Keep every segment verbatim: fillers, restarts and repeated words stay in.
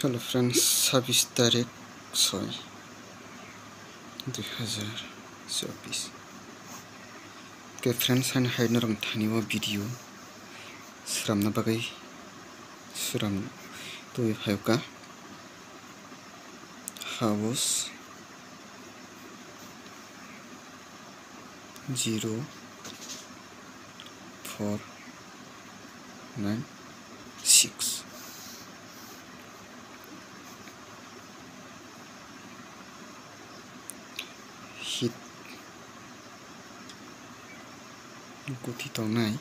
Hello friends, sabis tarik soi, dui hazar chobis. Ke friends, ani hai norok thani o video sramna bagwi sram twi phaikha. House zero four nine six. Hit guti tongnai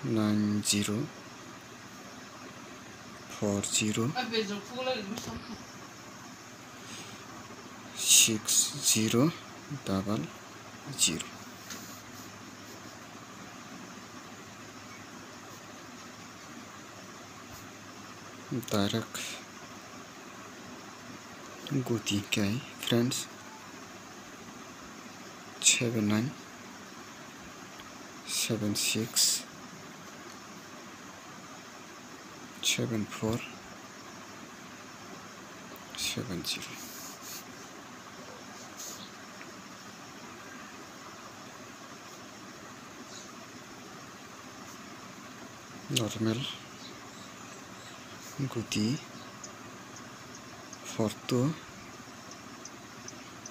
nine zero four zero six zero double zero. Direct guti kai friends, seven nine seven six seven four seven zero. Normal guti four two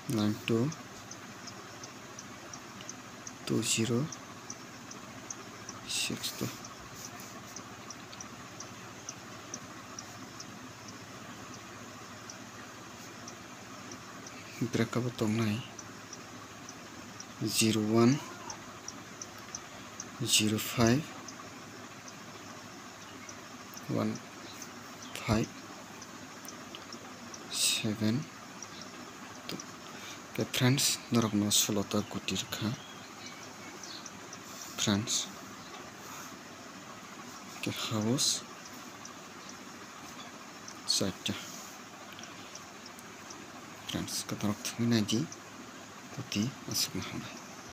nine two two zero six two. Breakup tongnai zero one zero five one five seven two. Ke friends, norokno sulota guti rwkha friends. Ke house charta. Friends, kotorok thangwi naidi, kuti aswkno hambai.